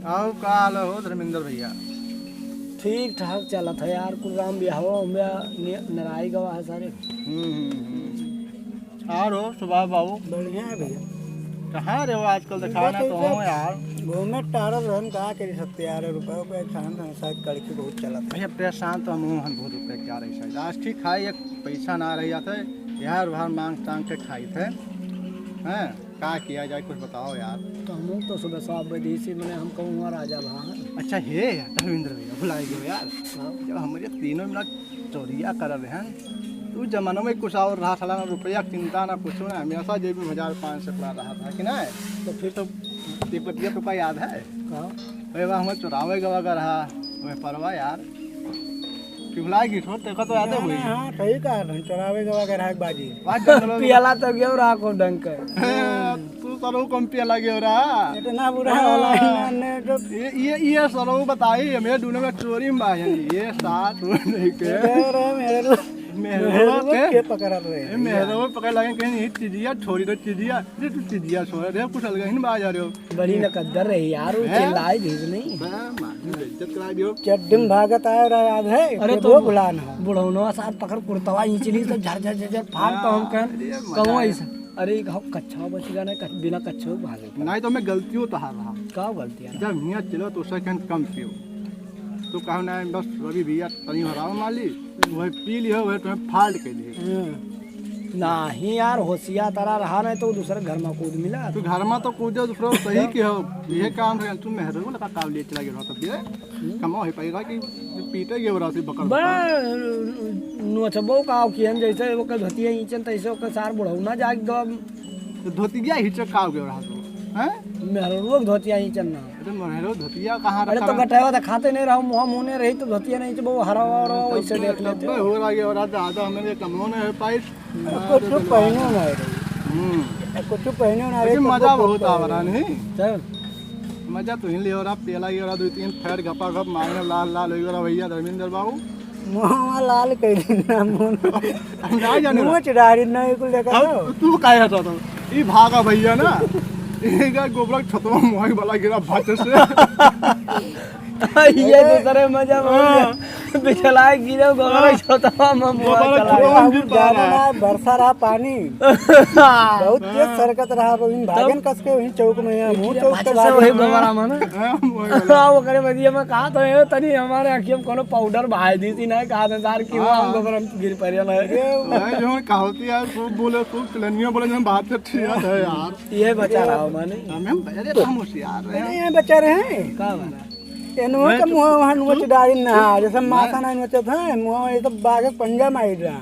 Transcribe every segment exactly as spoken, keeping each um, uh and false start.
आओ, का हाल हो धर्मेंद्र भैया? ठीक ठाक चलत है यार, कुल राम बियाहवा उम्या नि-, नराई गवा है सारे। हम्म, हम्म, हम्म। और हो सुभाष बाबू? बढ़िया है भैया। कहाँ रहे हो आजकल, देखा ना तो हो यार। घूमे टहरत रहन, का करी, सत्यारे रुपये पे खान रहन, शायद कड़की बहुत चलत है। भैया परेशान तो हम हन बहुत रुपये क्या रही शायद। आज ठीक खाई एक पैसा ना रही आते, यार बाहर मांग टांग के खाई थे। हैं? का किया जाए, कुछ बताओ यार। तो हम तो सुबह सात बजे से, मने हम कहूँ वहाँ राजा भा। अच्छा, हे धर्मेंद्र भैया, भुलाए गए यार। हाँ। जब हमारे तीनों मिनट चोरिया कर रहे हैं, तो जमाना में कुछ और रहा, साला ना रुपया के चिंता, ना कुछ, ना हमेशा जेब में हजार पाँच सौ पड़ा रहा था कि ना? तो फिर तो एक बतिया तो का याद है? का? अरे वाह, हमें चुरावे गवा का रहा, वह परवा यार। कि भुलाए गई, छोड़, तेरे को तो याद है ना, वही। ना, हाँ, सही कहा, हम चुरावे गवा का रहा एक बाजी। बात कर लो। पियाला तो गयो रहा को डंक। तू करो कम पियाला गयो रहा। इतना बुरा हाँ। वाला है, मैंने तो ये, ये, ये सरो बताई, हमें दोनों में चोरी में भाई, ये साथ वो नहीं के। ये रे, मेरे लो-, मेरे मेरे लो के? के पकड़ रहे हैं। ये मेरे लो पकड़ लगे, कहीं ये चिड़िया छोड़ी दो, चिड़िया, ये तू चिड़िया छोड़ रहे हो, कुछ अलग ही नहीं बाज आ रहे हो। बड़ी नकद्दर रही यार, वो हैं? चिल्लाई भी नहीं। बे, मार, बेइज्जत करा दियो। चड्डी में भागत आया रहा, याद है? अरे कि तो वो बुलाना हो। बुढ़ौनवा साथ पकड़ कुर्तवा, ईंच ली तो झर, झर, झर, झर, फाड़ तो हम हाँ, कहन, अरे मजा कहूँ आया। ऐसा। अरे, एक हक कच्छा बच गया ना, कच-, बिना कच्छे भागे। नहीं तो मैं गलतियों तो हार रहा। का गलती है? जब हियाँ चलो तो उसे कहन कम पियो। तो कहो ना, बस अभी भैया तनी हराम माली, वही पी लियो, वही तुम्हें फाल्ट के दिए। हम्म। नाही यार, होशिया तारा रहा नहीं तो दूसरे घर में कूद मिला। तू घर में तो कूदे, दूसरे सही के हो। ये काम है, तू मेहरबू लगा काम लिए चला गया तब ये। हम्म। कमाओ है पैसा कि पीटे गए रहा से बकर बा, बकर। नोचबो का कियन जैसे ओकर धोतिया ईंचन तैसे ओकर सार बुढ़ौना जाग दो। तो धोतिया हिचक का हो गया रहा तो, हैं? मेहरबू के धोतिया ईंचन ना। अरे मेहरबू धोतिया कहाँ अरे रखा तो रहा? गटवा तो खाते नहीं रहो, मुँह मुँह नहीं रही तो धोतिया नहीं तो वो हरा हरा तब वैसे से, देख तब लेते से हो। हो रहा ये और आज आधा हमें कमों ने है पाइप। कुछ पहनो ना रे। हम्म। कुछ पहनो ना रे, लेकिन तब मजा वो बहुत आ रहा पहनो। नहीं? चल। मजा तो ही ले रहा, पेला ये रहा, दो तीन फैट गपा गप मारने लाल लाल हो रहा भैया धर्मेंद्र बाबू। मुँहवा लाल कर देना, मुँह। ना जाने मुँह ना। चढ़ा रही ना, कुल देखा अब तो। तू काहे हंसा था? ई भागा भैया ना। इनका गोबरा छतवा मोहाई वाला गिरा भाते से। ये दूसरे मजा में हाँ। बिछलाए गिरे गोबरा हाँ। छतवा में मोहाई गोबरा चला छतवा गया। में गिर पड़ा जाने रहा। ना, बरसा रहा पानी। बहुत तेज हाँ। सरकत रहा, वो इन भागन तब? कस के वहीं चौक में है, मुँह इसीलिए चौक के भाग से भाग वही रहा। गोबरा में ना। हाँ, वही वाला। हाँ, ओकरे बदिया में कहा तो है, तनी हमारे आँखियों में कोनो पाउडर भाई दी थी ना, कहा था सार की वो हाँ। हम गोबर हम गिर पड़े ना। ये भाई जो कहावती यार, खूब बोले, खूब चलनिया बोले, जब बात से ठीक है यार। ये बचा रहा हो माने। हमें हम, अरे हम होशियार रहे अरे हैं। ये बचा रहे हैं। का बना? एनवो मैं के तो मुँह वहाँ नोच डारी ना, जैसे मैं माथा ना नोचत है, मुँह ये तो बागे पंजा मार रहा।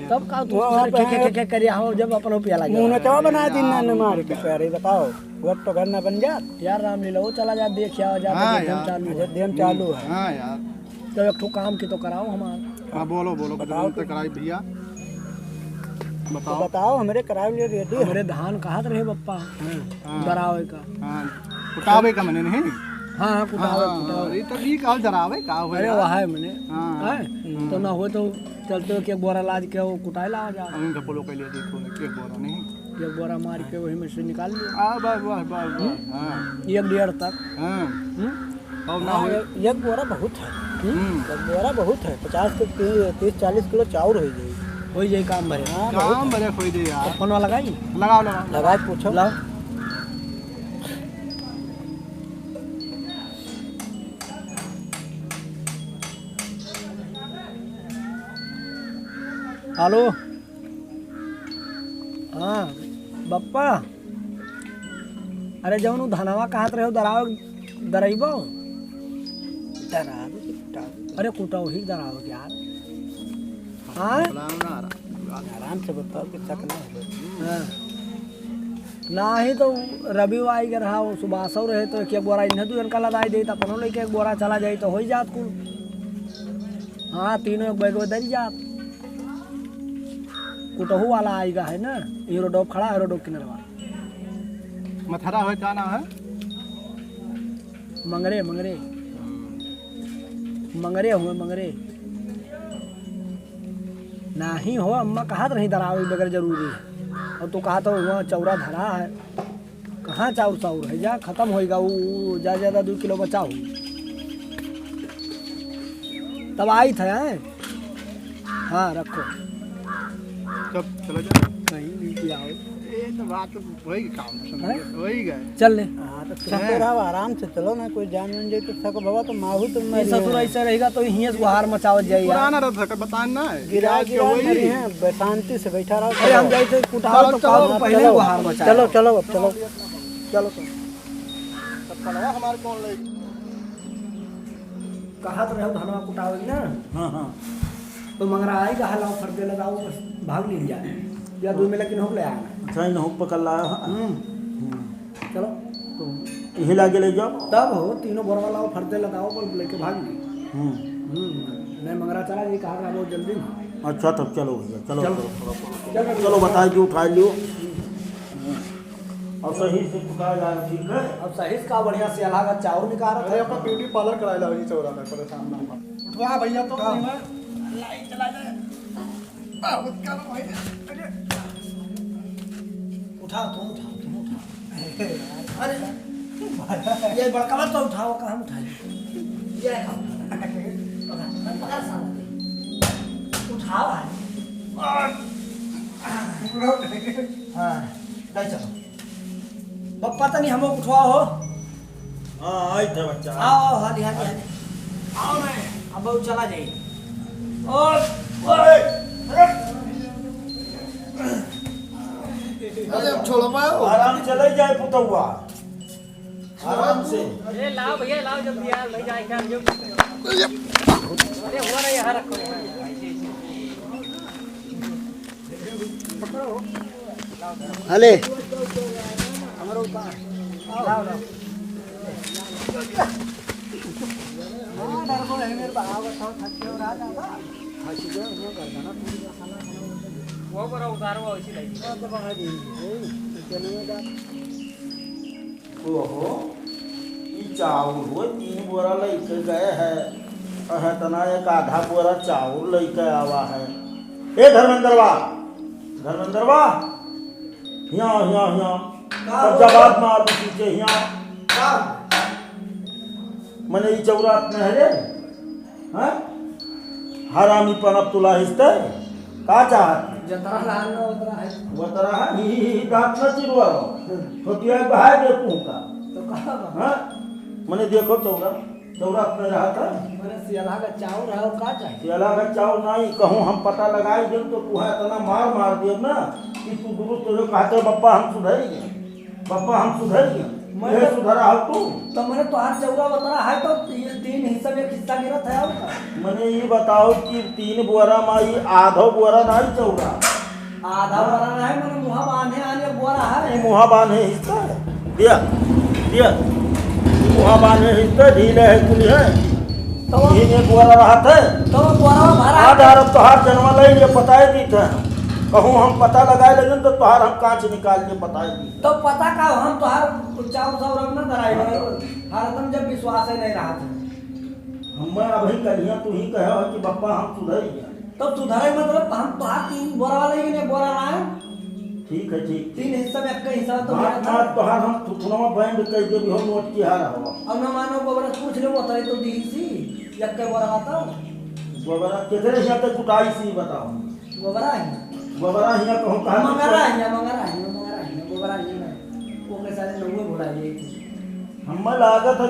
तब का तू वो वहाँ खे, खे, पे खे, खे करिया हो जब अपनो पिया लगे। मुँह नचवा बना दी ना, न मार के, अरे बताओ, वो तो घर ना बन जात। यार रामलीला, वो चला जा, देखिया जा, हाँ तो यार। चालू है। अयोध्या में चालू है। हाँ यार। तो एक ठो काम की तो कराओ हमार। हाँ, बोलो, बोलो, बताओ कितना तो। कराई भैया? तो बताओ। बताओ, हमरे करावे लिए ready है। हमरे धान कहत रहे बप्पा, हाँ। हाँ। दरावे का। हाँ, कुटावे का मने नहीं? हाँ, हाँ, कुटावे, हाँ, हाँ, कुटावे। ये तो भी कहा दरावे का हो अरे, यार। वह है मने। हाँ, हाँ। हैं? हम्म। तो ना हो तो चलते हो कि एक बोरा लाद के वो कुटाए लावा जा। हम इनका पोलो के लिए देखो ना, एक बोरा नहीं। एक बोरा मार के वही में से निकाल लियो। आ, बस, बस, बस, बस, हम्म? हाँ। एक डेढ़ तक। हाँ। हम्म? और ना हाँ, हो। एक, एक बोरा बहुत है। हम्म। एक बोरा बहुत है। पचास के ती-, तीस चालीस किलो चाउर हो जाई। हो जाई काम भरे। हाँ, बहुत काम है। भरे हो जाई यार। तो फोन वाला लगाई? लगाओ, लगाओ। लगाए पूछो। लाओ। हेलो। हाँ, बप्पा। अरे, जौन उ धनवा कहत रहे, दराव, दरइबो? दराव के कुटाव। अरे, कुटाव ही दराव के यार। हाँ? आराम से बताओ कि शक ना हो। हाँ। नाही तो रवि आई के रहा, वो सुभाषो रहे, तो एक, एक बोरा इन्हें दू जन का लदाई दे, तो अपनो लेके एक बोरा चला जाई, तो हो ही जात कुल। हाँ, तीनों एक बैग में दरी जात। कुटहू वाला आएगा है ना, ये रोडो खड़ा है, रोडो किनारवा। मथरा है, का नाम है? मंगरे, मंगरे। मंगरे हुए, मंगरे। नाही हो, अम्मा कहत रही दरावे बगैर जरूरी है। और तू कहत हो, हुआ चौरा धरा है। कहाँ चाउर चाउर है, जा खतम होइगा, उ, उ, जा ज्यादा दुइ किलो बचाओ। तब आइत है, हैं? हाँ, रखो। कब चला जा? कहीं नहीं किया हो। ये तो बात तो वही काम, समझ हैं? वही गए। चल ले। हाँ, तो चल। चुप रहो, आराम से चलो ना, कोई जान बन जाए तो थको बाबा, तो माहू तुम ये मर ससुर गए। ऐसा रहेगा तो हियाँ से गुहार मचावल जाए यार। पुराना रथ है, बताना है। गिरा आज गिरा वही। मरी हैं, बस शांति से बैठा रहो, अरे हम चलो। जाए थे कुटावल चलो, तो कहा चलो, तो पहले ही चलो। गुहार मचाए। चलो, चलो, अब चलो। चलो, चलो। तब कलवा हमारे कौन लेगी? कहा तो रहो धनवा कुटावल ना। हाँ, हाँ। तो मंगरा आई कहा लाओ फर्दे लगाओ, बस भाग लीन जाए। या दो में लेकिन हो ले आना। अच्छा, इन हो पकड़ लाया है। हम्म। हम्म। चलो। तो यही लागे ले जाओ। तब हो, तीनों बोरवा लाओ, फर्दे लगाओ, पर लेके भाग ली। हम्म। हम्म। नहीं, मंगरा चला गई, कहा रहा बहुत जल्दी में। अच्छा, तब चलो भैया, चलो, चलो। चलो, चलो। चलो, बताई दियो, उठाई लियो। हम्म। और सही से उठाई लाओ, ठीक है? अब सही से का बढ़िया से अलग चाउर निकाल अरे, अपना ब्यूटी पार्लर कराए लाओ जी, चौरा में, परेशान ना हो। उठवा भैया, तो हाँ। नहीं है। लाइट चला जाए। बहुत गर्म है। अरे। उठा, तुम उठा, तुम उठा। अरे, ये बड़का मत तो उठाओ, कहाँ उठाई? ये खाओ। पकड़, पकड़ साला। उठाओ भाई। हाँ, ले चलो। पप्पा तनी हमो उठवा हो। हाँ, आई थे बच्चा। आओ, आओ, हाली, हाली, हाली। आओ ना, अब वो चला जाए। और, और, अरे, अब छोड़ो, मैं आराम से ले जाए पुतौआ। आराम से। ए, लाओ भैया, लाओ जल्दी यार, ले जाए क्या जो। अरे, हुआ ना, यहाँ रखो। हले। वो बड़ा उतारो, इसी लाइए। ओहो, ई चाउर हो, तीन बोरा लइके गए है, अहे तना एक आधा बोरा चाउर लइके आवा है। ए धर्मेंद्रवा, धर्मेंद्रवा, हियाँ, हियाँ, हियाँ। का तब हो? जवाब मार दीजिए हियाँ। का? मने ई चौरात में है रे? हाँ? हरामी पनप तुला हिस्ते? का चाहत है? जतरा लाल में उतरा है। उतरा है? ही, ही, ही, दांत न चिरवा हो। छोटिया के बहाय दे तू का। तो कहाँ बा? हाँ? मने देखो चौरा, चौरा अपने रहा था। मने सियाला का चाउर है, और का चाहिए? सियाला का चाउर नहीं, कहूँ हम पता लगाई देब तो तू है इतना मार मार देब ना कि तू दुरुस्त हो जाओ, कहते, "बप्पा हम सुधर गए।" बप्पा, हम सुधर गए। मने ये तो सुधरा हो तू? तो मने तोहार चौरा उतरा है तो ये तीन हिस्सा में एक हिस्सा गिरत है और का? मने ये बताओ कि तीन बोरा में ये आधो बोरा नहीं चौरा। आधा बोरा नहीं, मने मुहा बांधे आने बोरा है। ये मुहा बांधे हिस्सा है। दिया, दिया। ये मुहा बांधे हिस्सा ढीले है, कुल है। तो ये बोरा रहा था। तो बोरा भरा है। आधा रब तोहार जनवा ले, ये बताए दी थे। कहूँ हम पता लगाए लेकिन तो तोहार हम कांच निकाल के बताए दी। तो पता का, हम तोहार चाउर चाउर अब ना धराई, हाँ। हरदम जब विश्वास है नहीं रहा था। हमें अभी कहिया तू ही कहे हो कि बप्पा हम सुधर गया। तो सुधरे मतलब हम तोहार तीन बोरा वाले ही ने बोरा लाए। ठीक है, ठीक। तीन हिस्सा में एक हिस्सा तो बात मेरा था। बात तोहार हम थुथुनवा बैंड कर दे भी हम नोट की हार हवा। अब ना मानो गोबर पूछ ले वो तरे तो दी सी, एक के बोरा आता। गोबरा किधर है तो कुटाई सी बताओ। गोबरा है। गोबरा हिया कहूँ कहाँ मंगरा है, मंगरा है, मंगरा है, गोबरा है ना। वो के सारे नौवे भुला गए थे। हमें लागत है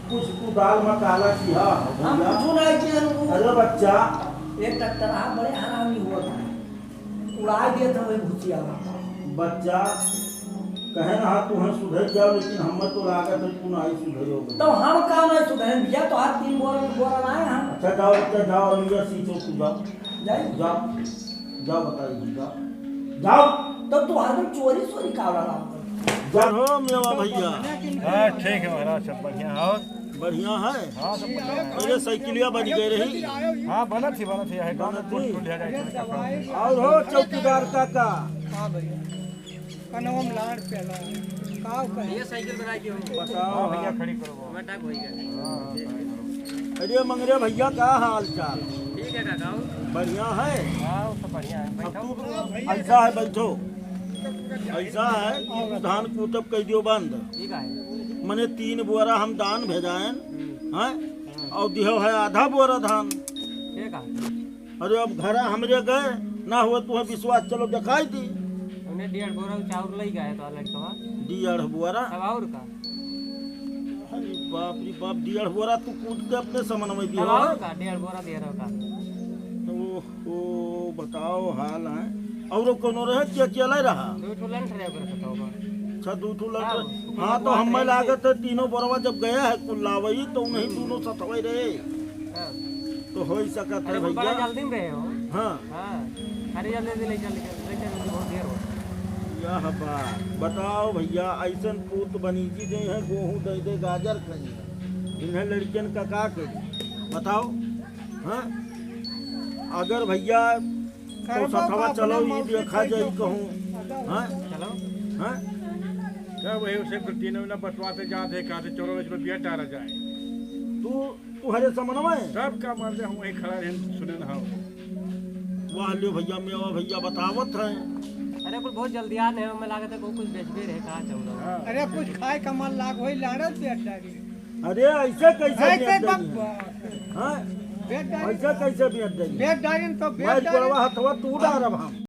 कुछ तू दाल में काला किया हो हम भैया। कुछ नहीं किया नु। अरे बच्चा। एक टकटरहा बड़े हरामी हुआ था। उड़ा दिया था वही भुसिया। बच्चा, कहे ना तू हम सुधर जाओ, लेकिन हमें तो लागत है तू नहीं सुधरोगे। तो हम का नहीं सुधरे भैया, तो हाथ तीन बोरा में बोरा लाए हम। अच्छा जाओ, अच्छा जाओ, अलविदा सींचो तू जाओ। जाई? जाओ, जाओ बताइए, जाओ। जाओ। तब तो हरदम चोरी चोरी का वाला काम करता। जाओ। हो मेवा भैया। हाँ, ठीक है महाराज, सब बढ़िया। और? बढ़िया है। हाँ, सब बढ़िया है। अरे साइकिलिया बन गए रही। हाँ, बनत ही, बनत ही है। बनत ही। और हो चौकीदार काका। हाँ भैया। कनवा में लाड़ प्याला। का कहे? ये साइकिल बनाई दियो। बताओ, हाँ, भैया, हाँ। खड़ी करो। मैं टाइप होई गया। हाँ, हाँ, खड़ी करो। अरे मंगरे भैया, का हाल चाल? ठीक है काका, और? बढ़िया है? हाँ, वो तो बढ़िया है। अब बैठो। तू ऐसा है, बैठो। ऐसा है कि तू धान कूटब कह दियो बंद। ठीक है। मने तीन बोरा हम दान भेजायन, हम्म। हैं? हम्म। और दिहो है आधा बोरा धान। ठीक है। अरे अब घरा हमरे गए, ना हुआ तुम्हें विश्वास, चलो दिखाई दी। उन्हें डेढ़ बोरा चाउर लई गए तो लड़कवा। डेढ़ बोरा? अब और का? अरे बाप रे बाप, डेढ़ बोरा तू कूट के अपने समन में दियो। अब और का? डेढ़ बोरा दे रहा का? ओहो, बताओ हाल है। और कोनो रहे कि अकेला रहा? दो ठो लंठ रहे ओकरे सथवा। अच्छा, दो ठो लंठ हाँ, रहे। हाँ, तो हमें लागत है तीनों बोरवा जब गया है कुल लावई तो उन्हीं दोनों सथवा रहे। हाँ। तो हो ही सकत है अरे वो बड़ा भैया। जल्दी में रहे हो। हाँ। हाँ। अरे जल्दी जल्दी ले चल, ले चल, ले चल, बहुत देर हो। यह बात बताओ भैया, ऐसन पूत बनीजी दे है, गोहूँ दे दे, गाजर खाई है। इन्हें लड़कियन का का करी? बताओ। हाँ? अगर भैया तो करबो सथवा बाप चलो, ना ई मौसी देखा जाई खाई कहूँ। हाँ? चलो। हाँ? क्या वही उसे कुल तीनों ना बतवाते जाते, कहते चलो, चलो, बिया डाला जाए। तू, तू हरे समनवा है? सब का मर्दे हम वहीं खड़ा रहन, सुने ना हो। वाह, लियो भैया, मेवा भैया बतावत है। अरे, कुल बहुत जल्दी आ नहीं, हमें लागत है, को कुछ बेचबे रहे, कहाँ चल रहा है? हाँ। अरे, कुछ खाए का मन लाग, वही लाड़त बेच डाली। अरे, ऐसे कैसे ऐसे बेच बक-, डाली? हाँ? बेच डाली। ऐसे कैसे बेच डाली? बेच डाली तो बेच मार डाली। गोड़वा हथवा तू डारब हम।